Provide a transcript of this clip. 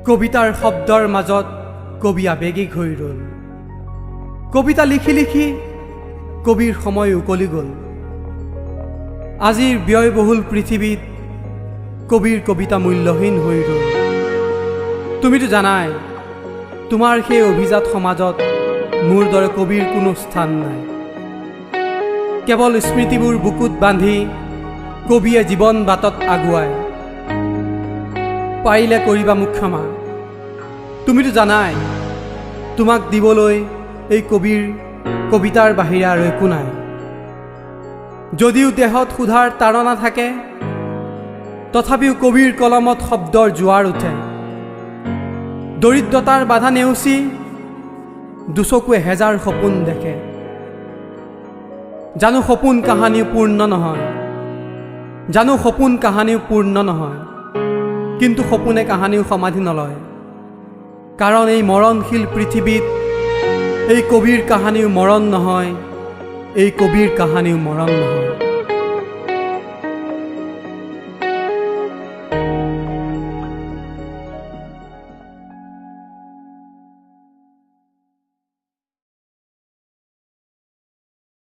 কবিতাৰ শব্দৰ মাজত কবি আৱেগিক হৈ ৰ'ল। কবিতা লিখি লিখি কবিৰ সময় উকলি গ'ল। আজিৰ ব্যয়বহুল পৃথিৱীত কবিৰ কবিতা মূল্যহীন হৈ ৰ'ল। তুমিতো জানাই, তোমাৰ সেই অভিজাত সমাজত মোৰ দৰে কবিৰ কোনো স্থান নাই। কেৱল স্মৃতিবোৰ বুকুত বান্ধি কবিয়ে জীৱন বাটত আগুৱায়। পাৰিলে কৰিবা মোক ক্ষমা। তুমিতো জানাই, তোমাক দিবলৈ এই কবিৰ কবিতাৰ বাহিৰে আৰু একো নাই। যদিও দেহত ক্ষুধাৰ তাড়না থাকে, তথাপিও কবিৰ কলমত শব্দৰ জোৱাৰ উঠে। দৰিদ্ৰতাৰ বাধা নেওচি দুচকুৱে হেজাৰ সপোন দেখে। জানো সপোন কাহানিও পূৰ্ণ নহয়, জানো সপোন কাহানিও পূৰ্ণ নহয়, কিন্তু সপোনে কাহানিও সমাধি নলয়। কাৰণ এই মৰণশীল পৃথিৱীত এই কবিৰ কাহানিও মৰণ নহয়, এই কবিৰ কাহানিও মৰণ নহয়।